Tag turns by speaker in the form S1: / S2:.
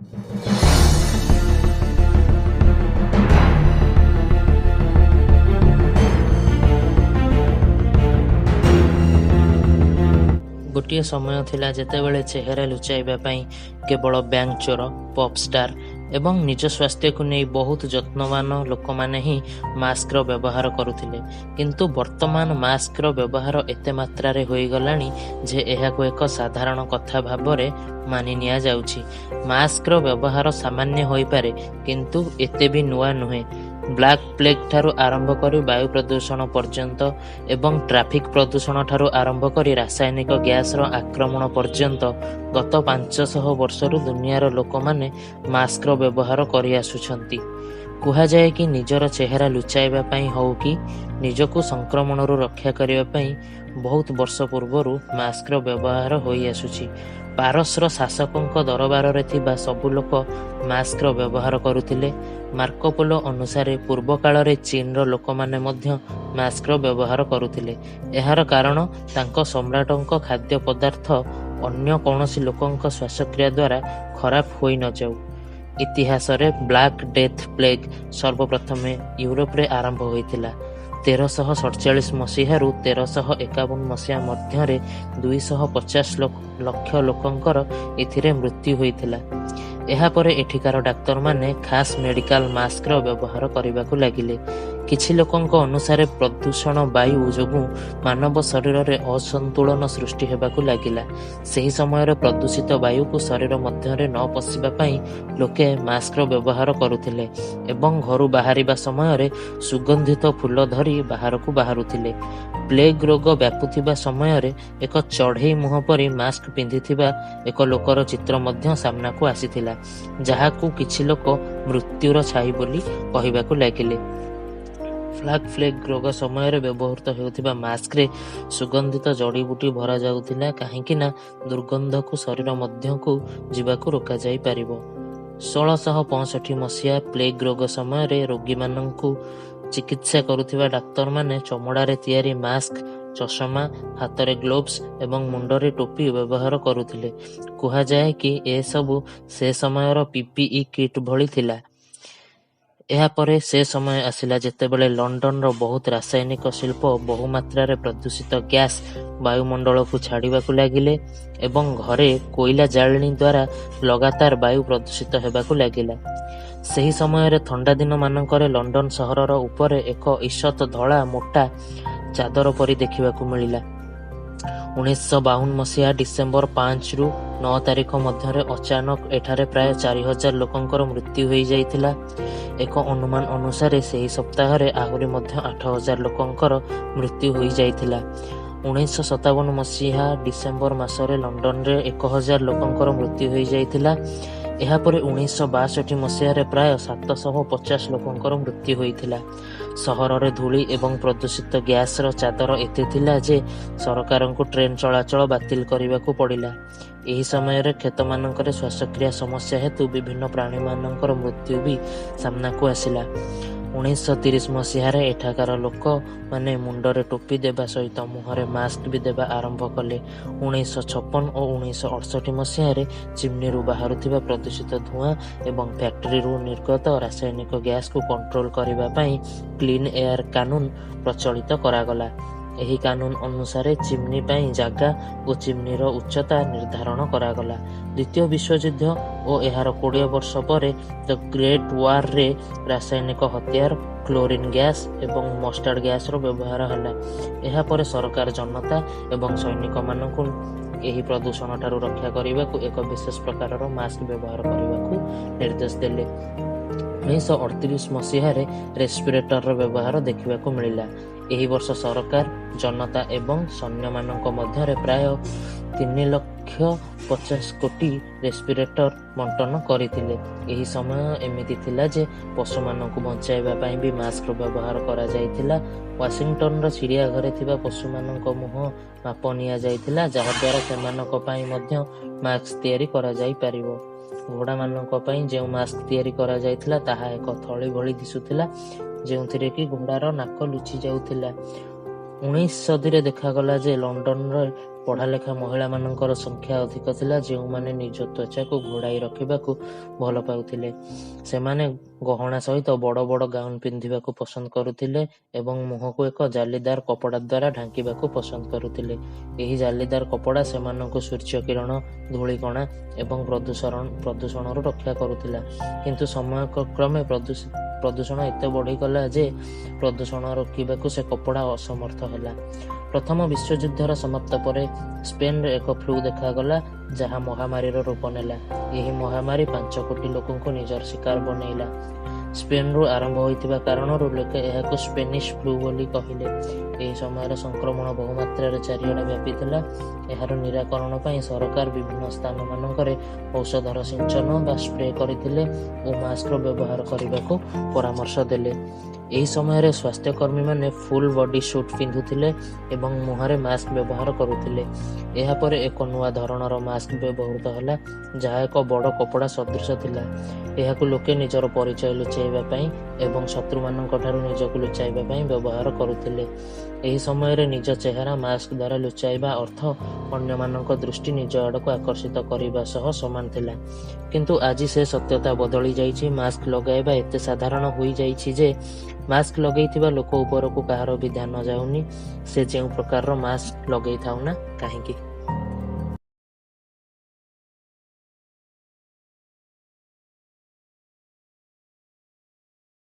S1: ଗୋଟିଏ ସମୟ ଥିଲା ଯେତେବେଳେ ଚେହେରା ଲୁଚାଇବା ପାଇଁ କେବଳ ବ୍ୟାଙ୍କ ଚୋର, ପପ୍ ଷ୍ଟାର ଏବଂ ନିଜ ସ୍ୱାସ୍ଥ୍ୟକୁ ନେଇ ବହୁତ ଯତ୍ନବାନ ଲୋକମାନେ ହିଁ ମାସ୍କର ବ୍ୟବହାର କରୁଥିଲେ। କିନ୍ତୁ ବର୍ତ୍ତମାନ ମାସ୍କର ବ୍ୟବହାର ଏତେ ମାତ୍ରାରେ ହୋଇଗଲାଣି ଯେ ଏହାକୁ ଏକ ସାଧାରଣ କଥା ଭାବରେ ମାନି ନିଆଯାଉଛି। ମାସ୍କର ବ୍ୟବହାର ସାମାନ୍ୟ ହୋଇପାରେ, କିନ୍ତୁ ଏତେ ବି ନୂଆ ନୁହେଁ। ବ୍ଲାକ୍ ପ୍ଲେଗ୍ ଠାରୁ ଆରମ୍ଭ କରି ବାୟୁ ପ୍ରଦୂଷଣ ପର୍ଯ୍ୟନ୍ତ ଏବଂ ଟ୍ରାଫିକ୍ ପ୍ରଦୂଷଣ ଠାରୁ ଆରମ୍ଭ କରି ରାସାୟନିକ ଗ୍ୟାସର ଆକ୍ରମଣ ପର୍ଯ୍ୟନ୍ତ ଗତ 500 ବର୍ଷରୁ ଦୁନିଆର ଲୋକମାନେ ମାସ୍କର ବ୍ୟବହାର କରିଆସୁଛନ୍ତି। କୁହାଯାଏ କି ନିଜର ଚେହେରା ଲୁଚାଇବା ପାଇଁ ହଉ କି ନିଜକୁ ସଂକ୍ରମଣରୁ ରକ୍ଷା କରିବା ପାଇଁ ବହୁତ ବର୍ଷ ପୂର୍ବରୁ ମାସ୍କର ବ୍ୟବହାର ହୋଇଆସୁଛି। ପାରସ୍ର ଶାସକଙ୍କ ଦରବାରରେ ଥିବା ସବୁ ଲୋକ ମାସ୍କର ବ୍ୟବହାର କରୁଥିଲେ। ମାର୍କୋପୋଲୋ ଅନୁସାରେ ପୂର୍ବକାଳରେ ଚୀନର ଲୋକମାନେ ମଧ୍ୟ ମାସ୍କର ବ୍ୟବହାର କରୁଥିଲେ। ଏହାର କାରଣ ତାଙ୍କ ସମ୍ରାଟଙ୍କ ଖାଦ୍ୟ ପଦାର୍ଥ ଅନ୍ୟ କୌଣସି ଲୋକଙ୍କ ଶ୍ୱାସକ୍ରିୟା ଦ୍ୱାରା ଖରାପ ହୋଇନଯାଉ। ଇତିହାସରେ ବ୍ଲାକ୍ ଡେଥ୍ ପ୍ଲେଗ୍ ସର୍ବପ୍ରଥମେ ୟୁରୋପରେ ଆରମ୍ଭ ହୋଇଥିଲା। 1347 ମସିହାରୁ 1351 ମସିହା ମଧ୍ୟରେ 250 ଲକ୍ଷ ଲୋକଙ୍କର ଏଥିରେ ମୃତ୍ୟୁ ହୋଇଥିଲା। ଏହାପରେ ଏଠିକାର ଡାକ୍ତରମାନେ ଖାସ୍ ମେଡିକାଲ ମାସ୍କର ବ୍ୟବହାର କରିବାକୁ ଲାଗିଲେ। କିଛି ଲୋକଙ୍କ ଅନୁସାରେ ପ୍ରଦୂଷଣ ବାୟୁ ଯୋଗୁଁ ମାନବ ଶରୀରରେ ଅସନ୍ତୁଳନ ସୃଷ୍ଟି ହେବାକୁ ଲାଗିଲା। ସେହି ସମୟରେ ପ୍ରଦୂଷିତ ବାୟୁକୁ ଶରୀର ମଧ୍ୟରେ ନ ପଶିବା ପାଇଁ ଲୋକେ ମାସ୍କର ବ୍ୟବହାର କରୁଥିଲେ ଏବଂ ଘରୁ ବାହାରିବା ସମୟରେ ସୁଗନ୍ଧିତ ଫୁଲ ଧରି ବାହାରକୁ ବାହାରୁଥିଲେ। ପ୍ଲେଗ୍ ରୋଗ ବ୍ୟାପୁଥିବା ସମୟରେ ଏକ ଚଢ଼େଇ ମୁହଁ ପରି ମାସ୍କ ପିନ୍ଧିଥିବା ଏକ ଲୋକର ଚିତ୍ର ମଧ୍ୟ ସାମ୍ନାକୁ ଆସିଥିଲା, ଯାହାକୁ କିଛି ଲୋକ ମୃତ୍ୟୁର ଛାଇ ବୋଲି କହିବାକୁ ଲାଗିଲେ। ବ୍ଲାକ୍ ପ୍ଲେଗ୍ ରୋଗ ସମୟରେ ବ୍ୟବହୃତ ହେଉଥିବା ମାସ୍କରେ ସୁଗନ୍ଧିତ ଜଡ଼ିବୁଟି ଭରାଯାଉଥିଲା, କାହିଁକି ନା ଦୁର୍ଗନ୍ଧକୁ ଶରୀର ମଧ୍ୟକୁ ଯିବାକୁ ରୋକାଯାଇପାରିବ। 1665 ମସିହା ପ୍ଲେଗ୍ ରୋଗ ସମୟରେ ରୋଗୀମାନଙ୍କୁ ଚିକିତ୍ସା କରୁଥିବା ଡାକ୍ତରମାନେ ଚମଡ଼ାରେ ତିଆରି ମାସ୍କ, ଚଷମା, ହାତରେ ଗ୍ଲୋଭ୍ସ ଏବଂ ମୁଣ୍ଡରେ ଟୋପି ବ୍ୟବହାର କରୁଥିଲେ। କୁହାଯାଏ କି ଏସବୁ ସେ ସମୟର ପିପିଇ କିଟ୍ ଭଳି ଥିଲା। ଏହାପରେ ସେ ସମୟ ଆସିଲା ଯେତେବେଳେ ଲଣ୍ଡନର ବହୁତ ରାସାୟନିକ ଶିଳ୍ପ ବହୁମାତ୍ରାରେ ପ୍ରଦୂଷିତ ଗ୍ୟାସ୍ ବାୟୁମଣ୍ଡଳକୁ ଛାଡ଼ିବାକୁ ଲାଗିଲେ ଏବଂ ଘରେ କୋଇଲା ଜାଳେଣୀ ଦ୍ୱାରା ଲଗାତାର ବାୟୁ ପ୍ରଦୂଷିତ ହେବାକୁ ଲାଗିଲା। ସେହି ସମୟରେ ଥଣ୍ଡା ଦିନମାନଙ୍କରେ ଲଣ୍ଡନ ସହରର ଉପରେ ଏକ ଈଷତ୍ ଧଳା ମୋଟା ଚାଦର ପରି ଦେଖିବାକୁ ମିଳିଲା। 1952 ମସିହା ଡିସେମ୍ବର 5ରୁ 9 ତାରିଖ ମଧ୍ୟରେ ଅଚାନକ ଏଠାରେ ପ୍ରାୟ 4000 ଲୋକଙ୍କର ମୃତ୍ୟୁ ହୋଇଯାଇଥିଲା। ଏକ ଅନୁମାନ ଅନୁସାରେ ସେହି ସପ୍ତାହରେ ଆହୁରି ମଧ୍ୟ 8000 ଲୋକଙ୍କର ମୃତ୍ୟୁ ହୋଇଯାଇଥିଲା। 1957 ମସିହା ଡିସେମ୍ବର ମାସରେ ଲଣ୍ଡନରେ 1000 ଲୋକଙ୍କର ମୃତ୍ୟୁ ହୋଇଯାଇଥିଲା। ଏହାପରେ 1962 ମସିହାରେ ପ୍ରାୟ 750 ଲୋକଙ୍କର ମୃତ୍ୟୁ ହୋଇଥିଲା। ସହରରେ ଧୂଳି ଏବଂ ପ୍ରଦୂଷିତ ଗ୍ୟାସର ଚାଦର ଏତେ ଥିଲା ଯେ ସରକାରଙ୍କୁ ଟ୍ରେନ୍ ଚଳାଚଳ ବାତିଲ କରିବାକୁ ପଡ଼ିଲା। ଏହି ସମୟରେ କ୍ଷେତମାନଙ୍କରେ ଶ୍ୱାସକ୍ରିୟା ସମସ୍ୟା ହେତୁ ବିଭିନ୍ନ ପ୍ରାଣୀମାନଙ୍କର ମୃତ୍ୟୁ ବି ସାମ୍ନାକୁ ଆସିଲା। 1930 ମସିହାରେ ଏଠାକାର ଲୋକମାନେ ମୁଣ୍ଡରେ ଟୋପି ଦେବା ସହିତ ମୁହଁରେ ମାସ୍କ ବି ଦେବା ଆରମ୍ଭ କଲେ। 1956 ଓ 1968 ମସିହାରେ ଚିମ୍ନିରୁ ବାହାରୁଥିବା ପ୍ରଦୂଷିତ ଧୂଆଁ ଏବଂ ଫ୍ୟାକ୍ଟ୍ରିରୁ ନିର୍ଗତ ରାସାୟନିକ ଗ୍ୟାସକୁ କଣ୍ଟ୍ରୋଲ କରିବା ପାଇଁ କ୍ଲିନ୍ ଏୟାର କାନୁନ ପ୍ରଚଳିତ କରାଗଲା। ଏହି କାନୁନ ଅନୁସାରେ ଚିମ୍ନି ପାଇଁ ଜାଗା ଓ ଚିମ୍ନିର ଉଚ୍ଚତା ନିର୍ଦ୍ଧାରଣ କରାଗଲା। ଦ୍ୱିତୀୟ ବିଶ୍ୱଯୁଦ୍ଧ ଓ ଏହାର 20 ବର୍ଷ ପରେ ଦ ଗ୍ରେଟ୍ ୱାର୍‌ରେ ରାସାୟନିକ ହତିଆର, କ୍ଲୋରିନ୍ ଗ୍ୟାସ୍ ଏବଂ ମଷ୍ଟାର୍ଡ ଗ୍ୟାସର ବ୍ୟବହାର ହେଲା। ଏହାପରେ ସରକାର ଜନତା ଏବଂ ସୈନିକମାନଙ୍କୁ ଏହି ପ୍ରଦୂଷଣଠାରୁ ରକ୍ଷା କରିବାକୁ ଏକ ବିଶେଷ ପ୍ରକାରର ମାସ୍କ ବ୍ୟବହାର କରିବାକୁ ନିର୍ଦ୍ଦେଶ ଦେଲେ। 1938 ମସିହାରେ ରେସ୍ପିରେଟରର ବ୍ୟବହାର ଦେଖିବାକୁ ମିଳିଲା। ଏହି ବର୍ଷ ସରକାର, ଜନତା ଏବଂ ସୈନ୍ୟମାନଙ୍କ ମଧ୍ୟରେ ପ୍ରାୟ 3 ଲକ୍ଷ 50 କୋଟି ରେସ୍ପିରେଟର ବଣ୍ଟନ କରିଥିଲେ। ଏହି ସମୟ ଏମିତି ଥିଲା ଯେ ପଶୁମାନଙ୍କୁ ବଞ୍ଚାଇବା ପାଇଁ ବି ମାସ୍କର ବ୍ୟବହାର କରାଯାଇଥିଲା। ୱାଶିଂଟନର ଚିଡ଼ିଆଘରେ ଥିବା ପଶୁମାନଙ୍କ ମୁହଁ ମାପ ନିଆଯାଇଥିଲା, ଯାହାଦ୍ୱାରା ସେମାନଙ୍କ ପାଇଁ ମଧ୍ୟ ମାସ୍କ ତିଆରି କରାଯାଇପାରିବ। ଘୋଡ଼ାମାନଙ୍କ ପାଇଁ ଯେଉଁ ମାସ୍କ ତିଆରି କରାଯାଇଥିଲା ତାହା ଏକ ଥଳି ଭଳି ଦିଶୁଥିଲା, ଯେଉଁଥିରେ କି ଘୋଡ଼ାର ନାକ ଲୁଚି ଯାଉଥିଲା। 19 ସଦୀରେ ଦେଖାଗଲା ଯେ ଲଣ୍ଡନରେ ପଢ଼ାଲେଖା ମହିଳାମାନଙ୍କର ସଂଖ୍ୟା ଅଧିକ ଥିଲା, ଯେଉଁମାନେ ନିଜ ତ୍ୱଚାକୁ ଘୋଡ଼ାଇ ରଖିବାକୁ ଭଲ ପାଉଥିଲେ। ସେମାନେ ଗହଣା ସହିତ ବଡ଼ ବଡ଼ ଗାଉନ୍ ପିନ୍ଧିବାକୁ ପସନ୍ଦ କରୁଥିଲେ ଏବଂ ମୁହଁକୁ ଏକ ଜାଲିଦାର କପଡ଼ା ଦ୍ୱାରା ଢାଙ୍କିବାକୁ ପସନ୍ଦ କରୁଥିଲେ। ଏହି ଜାଲିଦାର କପଡ଼ା ସେମାନଙ୍କୁ ସୂର୍ଯ୍ୟକିରଣ, ଧୂଳିକଣା ଏବଂ ପ୍ରଦୂଷଣରୁ ରକ୍ଷା କରୁଥିଲା। କିନ୍ତୁ ସମୟକ୍ରମେ ପ୍ରଦୂଷଣ ଏତେ ବଢ଼ିଗଲା ଯେ ପ୍ରଦୂଷଣ ରୋକିବାକୁ ସେ କପଡ଼ା ଅସମର୍ଥ ହେଲା। ପ୍ରଥମ ବିଶ୍ୱଯୁଦ୍ଧର ସମାପ୍ତ ପରେ ସ୍ପେନରେ ଏକ ଫ୍ଲୁ ଦେଖାଗଲା, ଯାହା ମହାମାରୀର ରୂପ ନେଲା। ଏହି ମହାମାରୀ 5 କୋଟି ଲୋକଙ୍କୁ ନିଜର ଶିକାର ବନେଇଲା। ସ୍ପେନରୁ ଆରମ୍ଭ ହୋଇଥିବା କାରଣରୁ ଲୋକେ ଏହାକୁ ସ୍ପେନିଶ ଫ୍ଲୁ ବୋଲି କହିଲେ। ଏହି ସମୟରେ ସଂକ୍ରମଣ ବହୁମାତ୍ରାରେ ଚାରିଆଡ଼େ ବ୍ୟାପିଥିଲା। ଏହାର ନିରାକରଣ ପାଇଁ ସରକାର ବିଭିନ୍ନ ସ୍ଥାନମାନଙ୍କରେ ଔଷଧର ସିଞ୍ଚନ ବା ସ୍ପ୍ରେ କରିଥିଲେ ଓ ମାସ୍କର ବ୍ୟବହାର କରିବାକୁ ପରାମର୍ଶ ଦେଲେ। ଏହି ସମୟରେ ସ୍ୱାସ୍ଥ୍ୟକର୍ମୀମାନେ ଫୁଲ୍ ବଡି ସୁଟ୍ ପିନ୍ଧୁଥିଲେ ଏବଂ ମୁହଁରେ ମାସ୍କ ବ୍ୟବହାର କରୁଥିଲେ। ଏହାପରେ ଏକ ନୂଆ ଧରଣର ମାସ୍କ ବ୍ୟବହୃତ ହେଲା, ଯାହା ଏକ ବଡ଼ କପଡ଼ା ସଦୃଶ ଥିଲା। ଏହାକୁ ଲୋକେ ନିଜର ପରିଚୟ ଲୁଚାଇବା ପାଇଁ ଏବଂ ଶତ୍ରୁମାନଙ୍କଠାରୁ ନିଜକୁ ଲୁଚାଇବା ପାଇଁ ବ୍ୟବହାର କରୁଥିଲେ। ଏହି ସମୟରେ ନିଜ ଚେହେରା ମାସ୍କ ଦ୍ୱାରା ଲୁଚାଇବା ଅର୍ଥ ଅନ୍ୟମାନଙ୍କ ଦୃଷ୍ଟି ନିଜ ଆଡ଼କୁ ଆକର୍ଷିତ କରିବା ସହ ସମାନ ଥିଲା। କିନ୍ତୁ ଆଜି ସେ ସତ୍ୟତା ବଦଳି ଯାଇଛି। ମାସ୍କ ଲଗାଇବା ଏତେ ସାଧାରଣ ହୋଇଯାଇଛି ଯେ ମାସ୍କ ଲଗେଇଥିବା ଲୋକ ଉପରକୁ କାହାର ବି ଧ୍ୟାନ ଯାଉନି, ସେ ଯେଉଁ ପ୍ରକାରର ମାସ୍କ ଲଗେଇଥାଉ ନା କାହିଁକି।